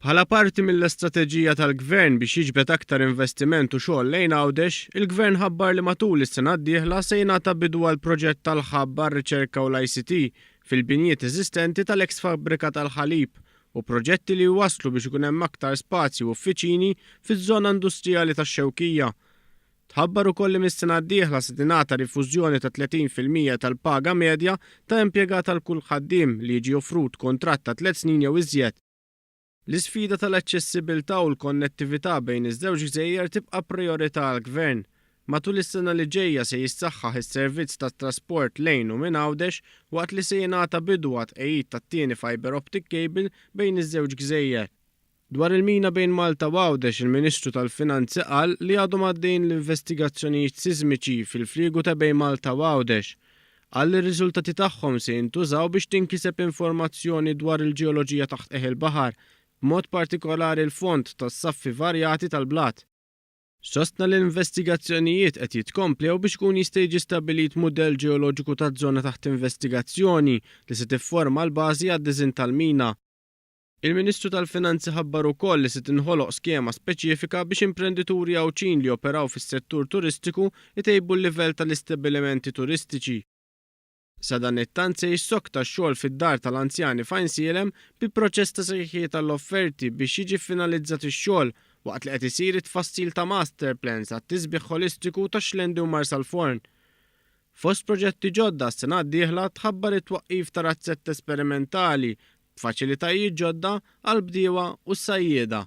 Bħala parti mill-istrateġija tal-Gvern biex jiġbed aktar investiment u xogħol lejn Għawdex, il-Gvern ħabbar li matul is-sena d-dieħla se jingħata bidu għall-proġett tal-Hub għar-Riċerka u l-ICT fil-binjiet eżistenti tal-eks fabbrika tal-ħalib u proġetti li jwasslu biex ikun hemm aktar spazji u uffiċini fiż-żona industrijali tax-Xewkija. Tħabbar ukoll li mis-sena d-dieħla se tingħata rifużjoni ta' 30% tal-paga medja ta' impjegat għal kull ħaddiem li jiġi offrut kuntratt ta' tliet snin jew iżjed. L-isfida tal-aċċessibilità u l-konnettività bejn iż-żewġ gżejjer tibqa' prijorità għall-Gvern. Matul is-sena li ġejja se jissaħħaħ is-servizz tat-trasport lejn u minn Għawdex waqt li se jingħata bidu għat-tqegħid tat-tieni fibre optic cable bejn iż-żewġ gżejjer. Dwar il-mina bejn Malta u Għawdex, il-Ministru tal-Finanzi qal li għadhom għaddejjin l-investigazzjonijiet sismiċi fil-fliegu ta' bejn Malta u Għawdex. Qal li r-riżultati tagħhom se jintużaw biex tinkiseb informazzjoni dwar il-ġeoloġija taħt qiegħ il-baħar, b'mod partikolari l-fond tas-saffi varjati tal-blat. Sostna li l-investigazzjonijiet qed jitkomplew biex ikun jista' jiġi stabbilit mudell ġeoloġiku taż-żona taħt investigazzjoni li se tifforma l-bażi għad-diżinn tal-mina. Il-Ministru tal-Finanzi ħabbar ukoll li se tinħoloq skema speċifika biex imprendituri Għawdxin li joperaw fis-settur turistiku jtejbu l-livell tal-istabbilimenti turistiċi. Sadanittant se jissokta x-xogħol fid-dar tal-anzjani f'Għajnsielem bi proċess ta' sejħiet għall-offerti biex jiġi ffinalizzat ix-xogħol waqt li qed isir it-tfassil ta' master plans għat-tisbiħ ħolistiku tax-Xlendi u Marsalforn. Fost proġetti ġodda għas-sena d-dieħla tħabbar it-twaqqif ta' razzett esperimentali b'faċilitajiet ġodda għall-bdiewa u s-sajjieda.